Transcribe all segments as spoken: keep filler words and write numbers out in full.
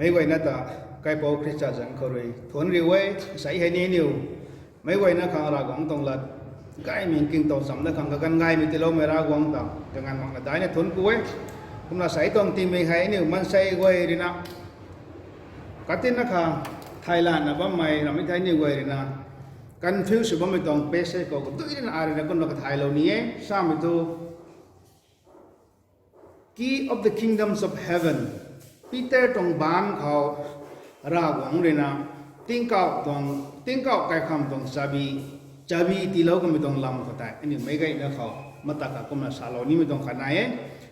Meic guayna ta, kaipouc Khrista zanc khou rui thuanc riu e. Sei hei ni aniu meic guayna khang Ravguangc tuang lat gaymei nking tow chamna khang kaganv gaymei tiiloumei Ravguangc ta kanganv makna daihna thuanc ku e. Kumna sei tuang tingmik hei aniu maansei guay ruina katinna kha theilayna bammei ramei thei aniu guay ruina confuse sw bammei tuang passage khou kadui ruina ai ruina kumna kathaylou ni e. Samei thu Key of the Kingdoms of Heaven, Peter tuang baanc khou Ravguangc ruina tingkauh tuang, tingkauh kaikham tuang chabi, chabi tiilou kamei tuang lam khou tei aniu meic guayna khou mata kha kumna salou nimei tuang khat nai e.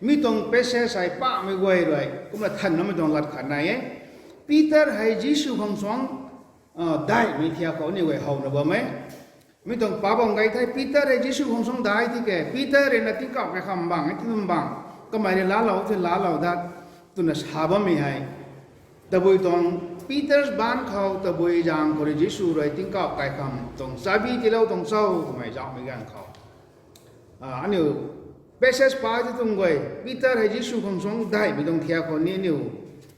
Mi tuang passage hei pamei guay rui kumna thanv namei tuang lat khat nai e. Peter hei Jisu khang suang daihmei thiak khou aniu guay howna bam e. Mi tuang pa bam gay the, Peter hei Jisu khang suang daih tiki Peter ruina tingkauh kaikham bang e, tingkauh bang kamei rui laalou the, laalou dat twna sa bammei hei tabui tuang Peter baanc khou tabui zaeng khou rui Jisu rui tingkauh kaikham tuang chabi tiilou tuang cho twmei zauhmei ganv khou aniu passage pa ti tuang guay, Peter hei Jisu khang suang daihmei tuang thiak khou ni aniu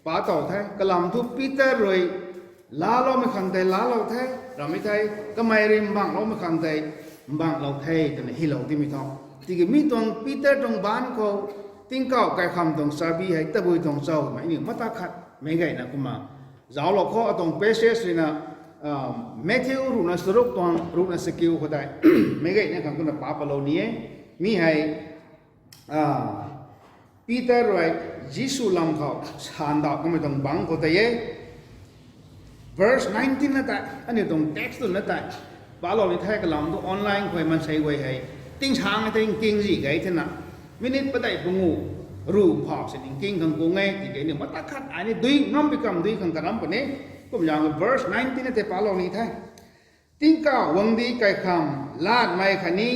pa tow the. Kalam thu Peter rui laaloumei khang tei laalou the, ramei thei kamei rui mbangloumei khang tei mbanglou the twna hylou timei thu, tiki mi tuang Peter tuang baanc khou tingkauh kaikham tuang chabi hei tabui tuang cho twmei aniu mata khat meic guayna kumna zauclou khou atuang passage ruina Matthew ruhna charuk tuang ruhna chakiu khou tei meic guayna khang kumna pa palou ni e. Mi hei Peter rui Jisu lam khou sandauh kamei tuang bangc khou tei e. Verse nineteen na tei aniu tuang text tw na tei palou ni the. Kalam thu online khou maansei guay hei tingsaeng tei nking zi gay thena, minute padeih pangu ruh phau sini nking khang kung e. Tiki aniu mata khat ai ni dui ngam pi kam dui khang karam puni. Kumzaeng verse nineteen na tei palou ni the. Tingkauh guangcdic kaikham latmei khatni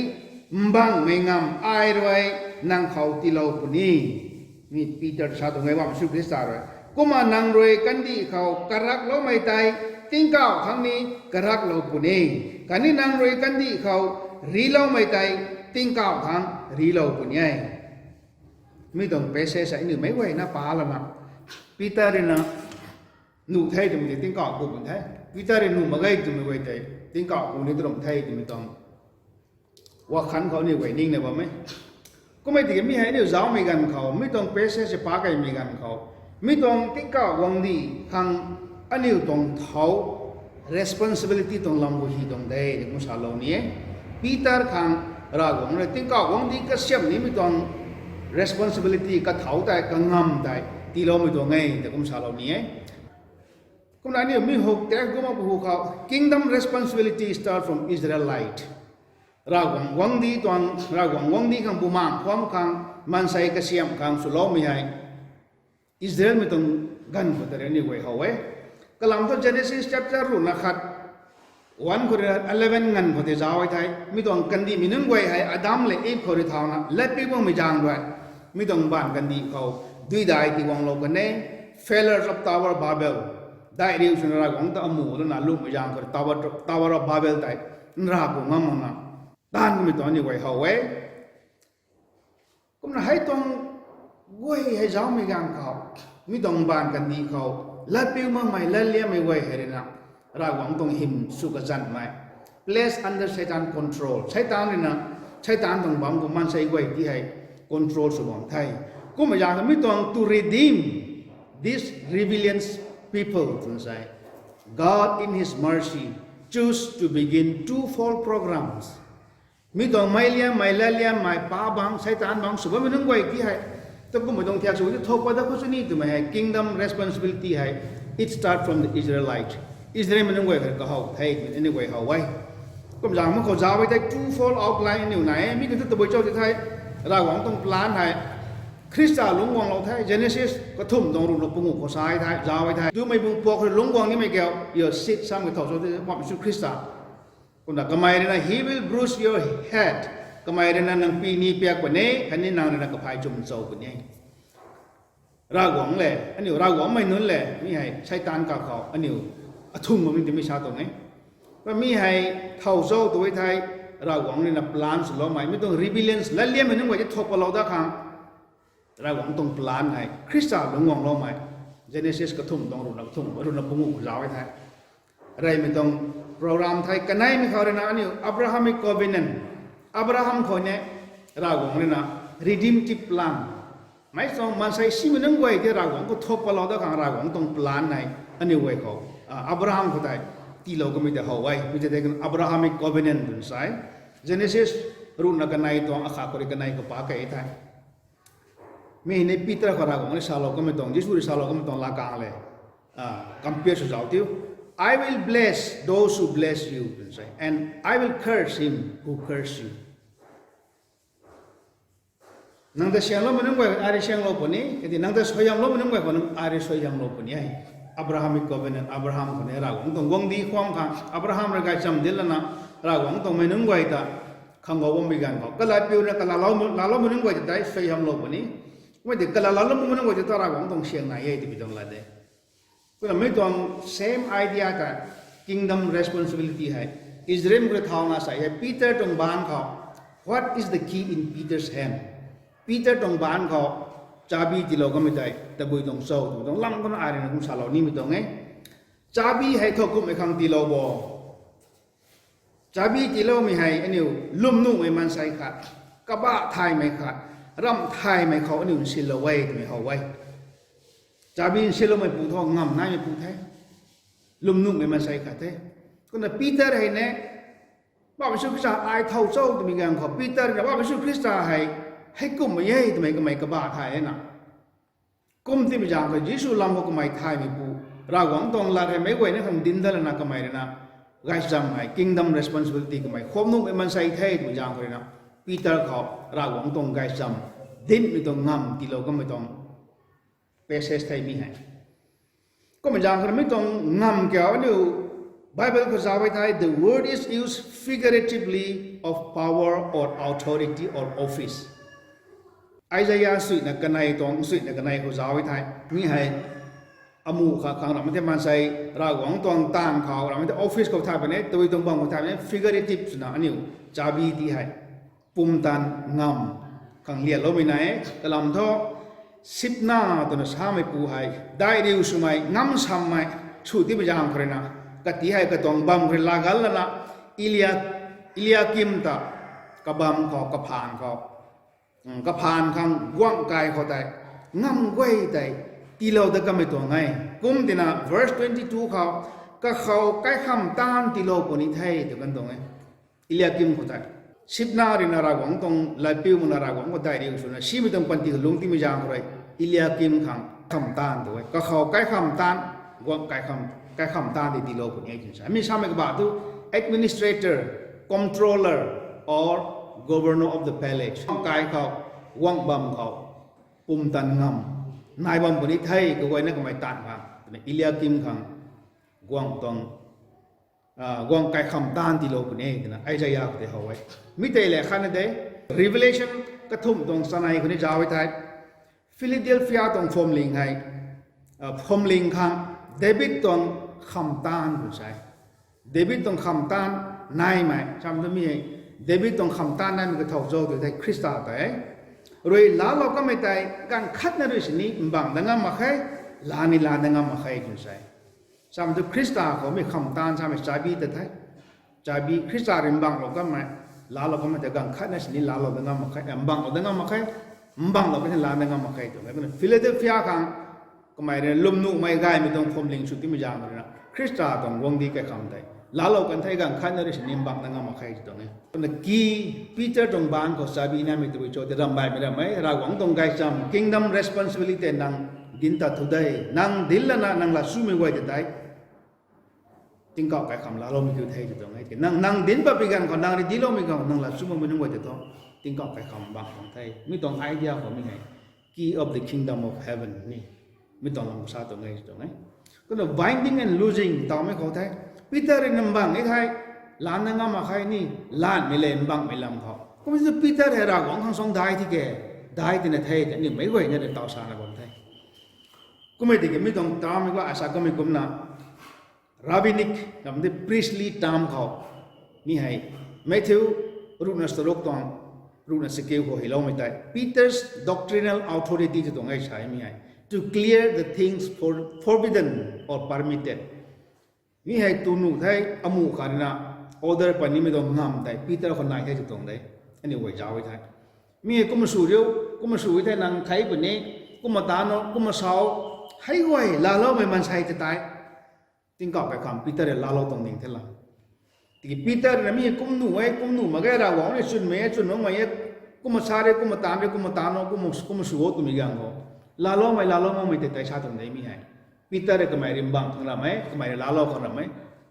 mbangmei ngam ai rui nang khou tiilou puni. Mi Peter sa tuang e, Ravguangc Jisu Khrista rui. Kumna nang rui kandih khou karakloumei tei tingkauh thangc ni karaklou puni, khatni nang rui kandih khou riloumei tei tingkauh thangc rilou puni e. Mi tuang passage hei aniu meic guayna pa lana, Peter ruina nuh the twmei tei tingkauh ku pun the. Peter rui nuh mak ge twmei guay tei tingkauh ku ni tu ram the twmei tuang wakhan khou aniu guay ningna bam e. Kummei tiki mi hei aniu zaucmei ganv khou, mi tuang passage pa kaimei ganv khou, mi tuang tingkauh guangcdic khang aniu tuang thau responsibility tuang lam khou hy tuang de tw kum salou ni e. Peter khang Ravguangc rui tingkauh guangcdic kasiamh nimei tuang responsibility, kathau tei kangam tei tiiloumei tuang e tw kum salou ni e. Kumna aniu mi huk text kumna pu hu khou, kingdom responsibility start from Israelite. Ravguangc guangcdic tuang, Ravguangc guangcdic khang bumaengh khwan khang, maansei kasiamh khang swloumei hei Israelmei tuang ganv khou tei rui aniu guay how e. Kalam thu Genesis chapter ruhna khat, one khou rui eleven nganv khou tei zauc e thei, mi tuang kandihmei nunc guay hei Adam lev Iv khou rui thauna latpiu guangmei zaeng rui, mi tuang mbaanv kandih khou duidai ti guanglou kan e. Failure of Tower Babel, daih riu swna Ravguangc ta amu lana lumei zaeng khou rui Tower, Tower of Babel tei nra pu ngam makna taanv kamei tuang aniu guay how e. Kumna hei tuang guay hei zaucmei ganv khou, mi tuang mbaanv kandih khou latpiu makmei, latliammei guay hei ruina Ravguangc tuang hym sw kazanhmei, placed under Satan control. Seitaan ruina, Seitaan tuang bam khou maansei guay ti hei control sw bam the. Kumna zaeng khou mi tuang to redeem these rebellious people twna sa e. God in his mercy choose to begin twofold programs. Mi tuang meic liammei, latliammei, pa bangc, Seitaan bangc sw bammei nunc guay ti hei, ta kummei tuang thiak sw ti thuk pat dat khou sini twmei hei kingdom responsibility hei, it start from the Israelite. Israelmei nunc guay kha kahow the twmei aniu guay how e. Kum zaeng mak khou zauc e thei twofold outline aniu nai e. Mi tuang thu tabui cho ti thei, Ravguangc tuang plan hei Khrista lungc guanglou the, Genesis kathumh tuang ruhna pangu khou sa e the, zauc e thei, tumei bung puak khou lungc guang nimei kiu, your seed sam kei thow cho ti, Pu Jisu Khrista. Kumna kamei ruina, he will bruise your head. Kamei ruina nang pi ni piak puni, khatni nang ruina kaphay chum cho puni. Ravguangc le, aniu Ravguangcmei nunc le, mi hei Seitaan kakhou aniu athung bammei ti mi sa tuang e. Kumna mi hei thow cho tu e thei, Ravguangc ruina plan swloumei, mi tuang rebellions, latliammei nunc guay ti thuk patlou dat khang, Ravguangc tuang plan hei Khrista lungc guangloumei, Genesis kathumh tuang ruhna kathumh, ruhna panguh khou zauc e the. Reymei tuang program thei kaneimei khou ruina aniu Abrahamic covenant, Abraham khou ni Ravguangc ruina redemptive plan, mei tuang maansei simei nunc guay tei Ravguangc khou thuk patlou dat khang Ravguangc tuang plan hei aniu guay khou, Abraham khou tei tiilou kamei tei how e. Mi tei tei Abrahamic covenant twna sa e. Genesis ruhna kanei tuang akhat khou rui kanei khou pa key the. Mi hei ni Peter khou Ravguangc rui salou kamei tuang, Jisu rui salou kamei tuang latkaeng le, compare sw zauc tiu. I will bless those who bless you, twna sa e, and I will curse him who curse you. Nang ta siangloumei nunc guay khou ai rui sianglou puni, kati nang ta suaihiamloumei nunc guay khou ai rui suaihiamlou puni e. Abrahamic covenant, Abraham khou ni Ravguangc tuang guangcdic khwan khang, Abraham rui gaychamv dinclana Ravguangc tuang mei nunc guay ta khang gou bammei ganv khou kalatpiuna kalaloumei nunc guay ta tei suaihiamlou puni. Kummei tei kalaloumei nunc guay ta Ravguangc tuang siang nai e twmei tuang lat de. Kumna mi tuang same idea ta kingdom responsibility hei Israel khou rui thauna sa e. Peter tuang baanc khou, what is the key in Peter's hand? Peter tuang baanc khou chabi tiilou kamei tei tabui tuang cho twmei tuang lam kumna ai ruina kum salou nimei tuang e. Chabi hei thowkumhmei khang tiilou bo. Chabi tiiloumei hei aniu lwmnuhmei maansei khat, kabah thaymei khat, ramh thaymei khou aniu nsinlou e twmei how e. Chabi nsinloumeipu thu ngamv naimeipu the, lwmnuhmei maansei khat the. Kumna Peter hei ni, Poubauhmei Jisu Khrista ai thow cho twmei ganv khou Peter na Poubauhmei Jisu Khrista hei heikumhmei e twmei kamei kabah thay e na. Kum timei zaeng khou Jisu lam khou kamei thaymeipu, Ravguangc tuang lat hei meic guayna khang dinc dat lana kamei ruina gaychamv hei kingdom responsibility kamei khwan nuhmei maansei the twmei zaeng khou ruina Peter khou Ravguangc tuang gaychamv dincmei tuang ngamv tiilou kamei tuang passage the mi hei. Kummei zaeng khou mi tuang ngamv kiu aniu Bible khou zauc e thei, the word is used figuratively of power or authority or office. Isaiah suina kanei tuang suina kanei khou zauc e thei mi hei amuh kha khang ramhmei the maansei Ravguangc tuang taanv khou ramhmei the office khou thay puni, tabui tuang bam khou thay puni, figurative swna aniu chabi ti hei pumtan ngamv khang lialoumei nai e. Kalam thu, sipna twna sameipu hei daihriu swmei, ngamsammei sw timei zaeng khou ruina kati hei katuang bam khou rui laagal lana Elia, Eliakim ta kabam khou, kaphaan khou, kaphaan khang guangc kai khou tei ngamv guay tei tiilou dat kamei tuang e. Kum tina verse twenty two khou, kakhou kaikham taanv tiilou puni the tw kan tuang e. Eliakim khou tei sipna ruina Ravguangc tuang latpiu makna Ravguangc khou daihriu swna simei tuang panty khou lungc timei zaeng khou rui Eliakim khang kham taanv tu e. Kakhou kaikham taanv, guangc kaikham, kaikham taanv tei tiilou puni e twna sa. Mi samei kabah thu administrator, controller, or governor of the palace. Guangc kai khou, guangc bam khou pumtan ngamv nai bam puni the, kaguayna kamei taanv khang twna Eliakim khang guangc tuang guangc kaikham taanv tiilou puni e twna Isaiah khou tei how e. Mi tei le khatna de, Revelation kathumh tuang chanei khou ni zauc e thei, Philadelphia tuang phuamling hei, phuamling khang David tuang kham taanv tw sa e. David tuang kham taanv naimei, sam tu mi hei, David tuang kham taanv naimei kathow cho tw thei Khrista tei rui laalou kamei tei ganv khatna rui sini mbang dat ngam mak khe, laa ni laa dat ngam mak khe tw sa e. Sam tu Khrista khou mi kham taanv samei chabi ta the. Chabi Khrista rui mbanglou kanmei, laalou kanmei tei ganv khatna sini laalou dat ngam mak khe, mbanglou dat ngam mak khe, mbanglou kanmei laa dat ngam mak khe tw e. Kumna Philadelphia khang kamei rui lwmnuhmei gaymei tuang phuamling sw timei zaeng ruina Khrista tuang guangcdic kaikham tei laalou kan the, ganv khatna rui sini mbang dat ngam mak khe tw tuang e. Kumna ki Peter tuang baanc khou chabi naimei tabui cho tei ramh baihmei ramh e, Ravguangc tuang gaychamv, kingdom responsibility nang dinc tat thu de, nang dinc lana nang lat swmei guay tei tei tingkauh kaikham laaloumei kiu the tw tuang e. Nang, nang dinc patpui ganv khou, nang rui dincloumei ganv khou nang lat sw makmei nunc guay tei thu tingkauh kaikham bang tuang the. Mi tuang idea khou mi hei key of the kingdom of heaven ni, mi tuang lam sa tuang e tw tuang e. Kumna binding and loosing tawmei khou the, Peter rui na mbang e thei, laa dat ngam mak khe ni, laanmei le mbangmei lam khou. Kum tu Peter hei Ravguangc khang suang dai thi ke, dai tina the, aniu meic guayna rui taw sana bam the. Kummei tiki mi tuang term khou asa kummei kumna rabbinic, ram de priestly term khou, mi hei Matthew ruhna charuk tuang ruhna chakiu khou heiloumei tei Peter's doctrinal authority tw tuang e sa e mi hei. to clear the things for, forbidden or permitted. Mi hei tu nuh the, amuh khat rui na order pat nimei tuang ngamv tei Peter khou nai the tw tuang de. Aniu guay zauc e the. Mi hei kumna sw riu, kumna sw e the nang thei puni, kumna tan o, kumna sa o, hei guay laaloumei maansei ta tei tingkauh kaikham Peter rui laalou tuang ding the la. Tiki Peter rui na mi kum nuh e, kum nuh mak ge, Ravguangc rui chwnmei e, chwn makmei e, kumna sa re, kumna tan re, kumna tan o, kumna, kumna sw o twmei ganv khou laaloumei, laalou makmei tei tei sa tuang de mi hei. Peter rui kamei rui mbang khang ram e, kamei rui laalou khang ram e.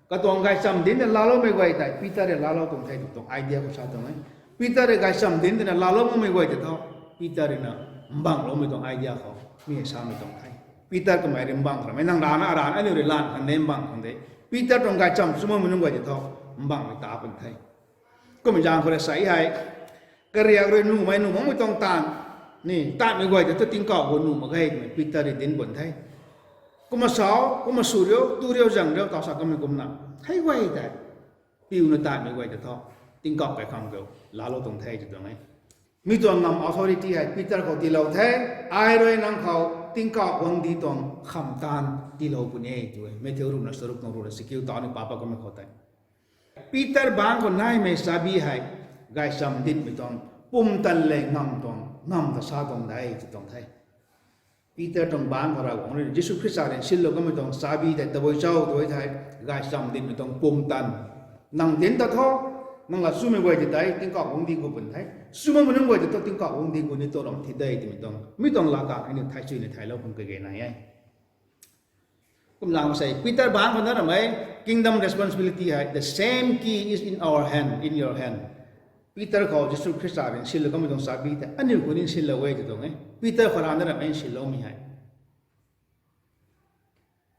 Katuang gaychamv dinc na laaloumei guay tei Peter rui laalou tuang the tw tuang idea khou sa tuang e. Peter rui gaychamv dinc twna laalou makmei guay tei thu, Peter rui na mbangloumei tuang idea khou mi hei samei tuang the. Peter kamei rui mbang khang ram e, nang rana arana aniu rui lan khang de, mbang khang de. Peter tuang gaychamv sw makmei nunc guay tei thu mbangmei ta pun the. Kumna zaeng khou rui sa hei, kariak rui nuhmei nuh makmei tuang taanv ni tatmei guay tei thu tingkauh khou nuh mak ge twmei Peter rui dinc bun the. Kumna sa o, kumna sw riu, tu riu, zang riu, taw sa kamei kumna hei guay tei piuna tatmei guay tei thu tingkauh kaikham khou laalou tuang the tw tuang e. Mi tuang ngamv authority hei Peter khou tiilou the. Ai rui nang khou tingkauh guangcdic tuang khamtaanv tiilou puni e tw e. Matthew ruhna charuk tuang ruhna chakiu ta ni papa kamei khou tei Peter bangc khou naimei chabi hei gaychamv dincmei tuang pumtan le ngamv tuang, ngamv ta sa tuang de tw tuang the. Peter tuang bangc khou Ravguangc rui Jisu Khrista rui nsinlou kamei tuang chabi tei tabui cho tw e thei, gaychamv dincmei tuang pumtan. Nang dinc ta tho, nang la swmei guay tei tei tingkauh guangcdic gu pun the. Sw makmei nunc guay tei thu tingkauh guangcdic gu ni tu ram thi de twmei tuang, mi tuang laa kang aniu thai chuina thailou khang kage nai e. Kumna sei Peter bangc khou na ramei, kingdom responsibility hei, the same key is in our hand, in your hand. Peter khou Jisu Khrista rui nsinlou kamei tuang chabi tei aniu khou ni nsinlou e tw tuang e. Peter khou rana ramei nsinloumei hei.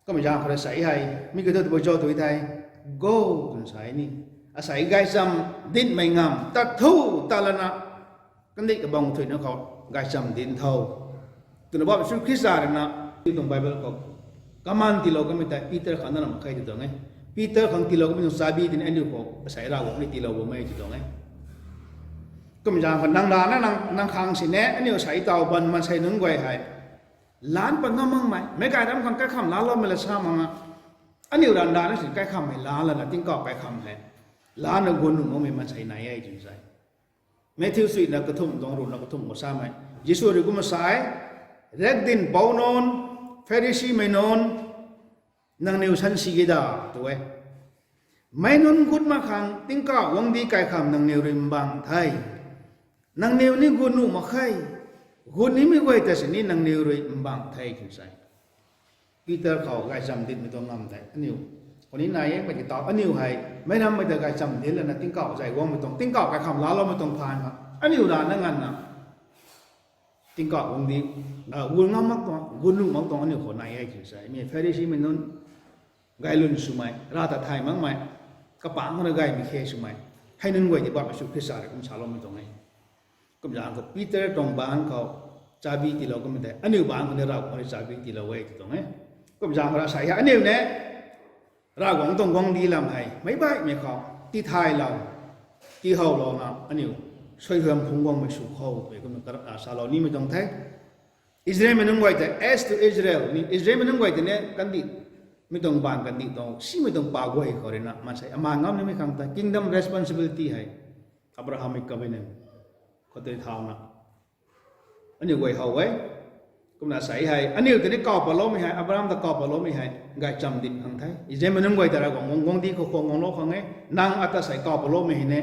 Kamei zaeng khou rui sa hei, mi kiu thu tabui cho tw e thei, go twna sa ni. Asei gaychamv dincmei ngamv tat thu tat lana, kandih kabang thuina khou gaychamv dinc tho twna bam Jisu Khrista rui na, tuang Bible khou command tiilou kamei tei Peter khang na ram khe tw tuang e. Peter khang tiilou kamei tuang chabi tei ni aniu khou asei Ravguangc rui tiilou bam e tw tuang e. Kumna zaeng khou nang rana nang, nang khang sini aniu asei taw ban maansei nunc guay hei lan pat ngam makmei, meic gay ram khang kaikham laaloumei la sa mak a. Aniu rana rana sini kaikham hei laa lana tingkauh kaikham hei laana guang nuh makmei maansei nai e twna sa e. Matthew suina kathumh tuang ruhna kathumh khou samei, Jisu rui kumna sa e, Riakdanv pou nunc, Pharisimei nunc, nangniw sansi ge da, tw e. Meic nunc gut mak khang tingkauh guangcdic kaikham nangniw rui mbang the. Nangniw ni gut nuh mak khe. Gut nimei guay ta sini nangniw rui mbang the twna sa e. Peter khou gaychamv dincmei tuang ngamv tei aniu khou ni nai e, mei tei taw aniu hei meic rammei ta gaychamv dinc lana tingkauh zay guangmei tuang, tingkauh kaikham laaloumei tuang phaan khang aniu rana nganvna tingkauh guangcdic, a, gut ngam mak tuang, gut nuh mak tuang aniu khou nai e twna sa e. Mi Pharisimei nunc, gaylwn swmei, rav ta thay makmei, kapangc khou na gaymei khe swmei, hei nunc guay tei bam Jisu Khrista rui kum saloumei tuang e. Kumzaeng khou Peter tuang bangc khou chabi tiilou kamei tei aniu bangc khou ni Ravguangc rui chabi tiilou e tw tuang e. Kumzaeng khou rui sa hei aniu ni Ravguangc tuang guangcdic lam hei meic baihmei khou tithaylou, tihowlouna aniu suaihiam phungc guangmei sw kho twmei kumna salou nimei tuang the. Israelmei nunc guay tei, as to Israel, Israelmei nunc guay tei ni kandih, mi tuang baanv kandih tuang simei tuang pa guay khou rui na maansei amaan ngam nimei khang ta kingdom responsibility hei Abrahamic covenant khou tei thauna aniu guay how e. Kumna sa hei aniu tei ni kaw patloumei hei, Abraham ta kaw patloumei hei gaychamv dinc khang the. Israelmei nunc guay ta Ravguangc guangcdic khou khwang guanglou khang e. Nang ata sei kaw patloumei hei ni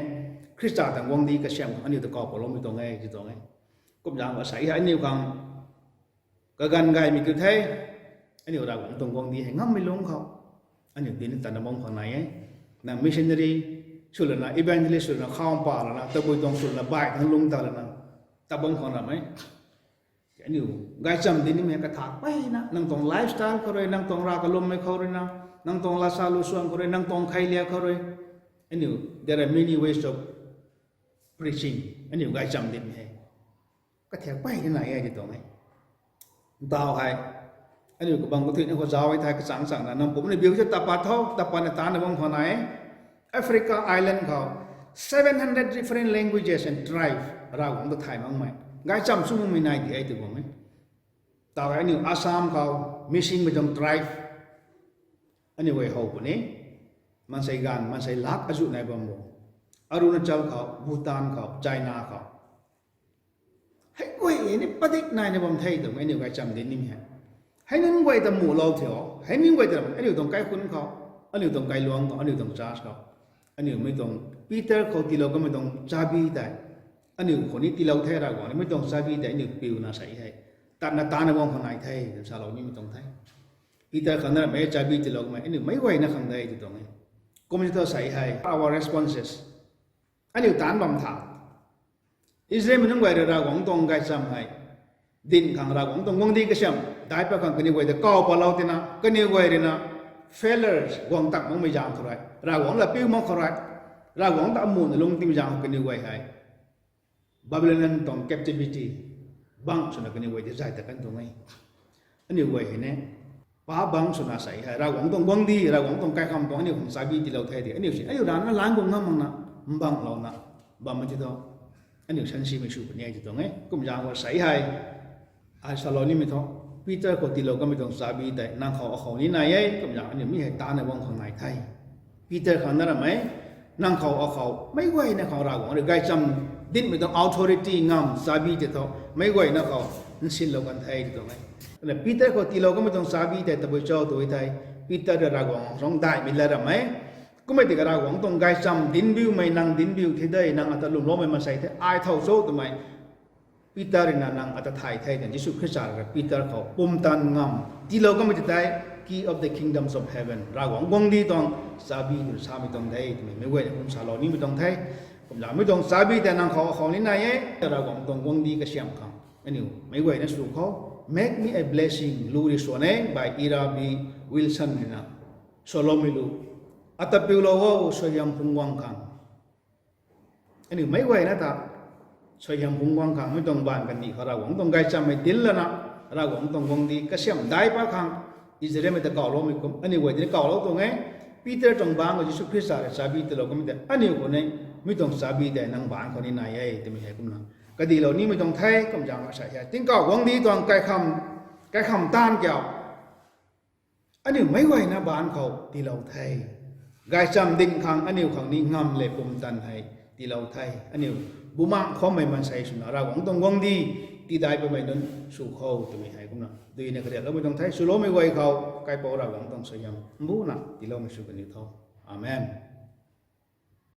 Khrista ta guangcdic kasiam khang aniu ta kaw patloumei tuang e tw tuang e. Kumzaeng khou sa hei aniu khang kaganv gaymei kiu the. Aniu Ravguangc tuang guangcdic hei ngammei lungc khou aniu dinc tatna bam khang nai e. Nang missionary sw lana, evangelist sw lana, khou pa lana, tabui tuang sw lana, baih thangc lungc ta lana, tat bam khang ram e. Aniu gaychamv dinc nimei kathak mpeyna, nang tuang lifestyle khou rui, nang tuang rav kalummei khou rui na, nang tuang lasa lusuang khou rui, nang tuang kheiliak khou rui, aniu, there are many ways of preaching. Aniu gaychamv dinc hei kathiak mpeyna nai e tw tuang e. Ntaw hei aniu kabang kathuina khou zauc e thei kachangc changna nang pumcna biu the, tat pat tho, tat patna taanna bam khou nai e. Africa island khou seven hundred different languages and tribe Ravguangc ta thay makmei, gaychamv sw makmei nai di e tw bam e. Taw hei aniu Assam khou, Misingmei tuang tribe, aniu guay how puni, maansei ganv, maansei lak azuh nai bam bo. Arunachal khou, Bhutan khou, China khou, hei guay ni padik naina bam the twmei aniu gaychamv dinc nimei hei. Hei nunc guay ta muhlou the o, hei nunc guay ta aniu tuang kaikhunc khou, aniu tuang kailuangc khou, aniu tuang church khou, aniu mei tuang Peter khou tiilou kamei tuang chabi tei, aniu khou ni tiilou the. Ravguangc ni mei tuang chabi tei aniu piuna sei hei, tatna taanna bam khang nai the twna salou nimei tuang the. Peter khang na rammei chabi tiilou kamei aniu meic guayna khang de tw tuang e. Kum ti thu sei hei our responses, aniu taanc bam tha. Israelmei nunc guay rui Ravguangc tuang gaychamv hei dinc khang, Ravguangc tuang guangcdic kasiamh daic pat khang kaniw guay ta kaw patlou tina, kaniw guay rui na failures, guang tak makmei zaeng khou rui, Ravguangc lat piu mak khou rui, Ravguangc ta amuhna lung timei zaeng khou kaniw guay hei Babylonian tuang captivity bangc swna kaniw guay ta zay ta kan tuang e. Aniu guay hei ni, pa bangc swna sei hei Ravguangc tuang guangcdic, Ravguangc tuang kaikham tuang aniu khang chabi tiilou the di, aniu si aniu rana lan guang ngam makna, mbanghlouna bammei ti thu, aniu sansimei sw puni e ti tuang e. Kumzaeng khou sei hei, ai salou nimei thu, Peter khou tiilou kamei tuang chabi tei nang khou akhou ni nai e. Kumzaeng aniu mi hei taanna bam khang nai the. Peter khang na rammei, nang khou akhou meic guayna khou Ravguangc rui gaychamv dincmei tuang authority, ngamv, chabi tei thu meic guayna khou nsinlou kan the ti tuang e. Kumna Peter khou tiilou kamei tuang chabi tei tabui cho tw thei, Peter rui Ravguangc rui daihmei lat rammei, kummei tiki Ravguangc tuang gaychamv dincbiumei nang dincbiu the de, nang ata lwmloumei maansei the, ai thow cho twmei Peter rui na nang ata thay the twna Jisu Khrista rui Peter khou pumtan ngamv tiilou kamei ti tei, key of the kingdoms of heaven, Ravguangc guangcdic tuang chabi twna samei tuang de twmei meic guayna kum salou nimei tuang the. Kumzaeng mi tuang chabi tei nang khou akhou ni nai e. Ravguangc tuang guangcdic kasiamh khang aniu meic guayna sw khou, Make Me a Blessing lu rui swan e, by Ira B Wilson rui na swloumei lu, ata piulou o suaihiam phungc guang khang. Aniu meic guayna ta suaihiam phungc guang khang, mi tuang baanv kandih khou Ravguangc tuang gaychamvmei dinclana, Ravguangc tuang guangcdic kasiamh daic pat khang, Israelmei ta kawloumei kum aniu guay tini kawlou tuang e. Peter tuang baanc khou Jisu Khrista rui chabi tiilou kamei tei aniu khou ni, mi tuang chabi tei nang baanc khou ni nai e twmei hei kumna kadihlou nimei tuang the. Kumzaeng sei hei tingkauh guangcdic tuang kaikham, kaikham taanv kiu aniu meic guayna baanc khou tiilou the. Gaychamv dinc khang aniu khang ni ngamv le pumtan hei tiilou the. Aniu bumaengh khwanmei maansei swna Ravguangc tuang guangcdic tiidaic patmei nunc sw khou twmei hei kumna duina kariakloumei tuang the. Swloumei guay khou Kaipouc Ravguangc tuang suaihiam mbuna tiiloumei sw kaniw tho. Amen.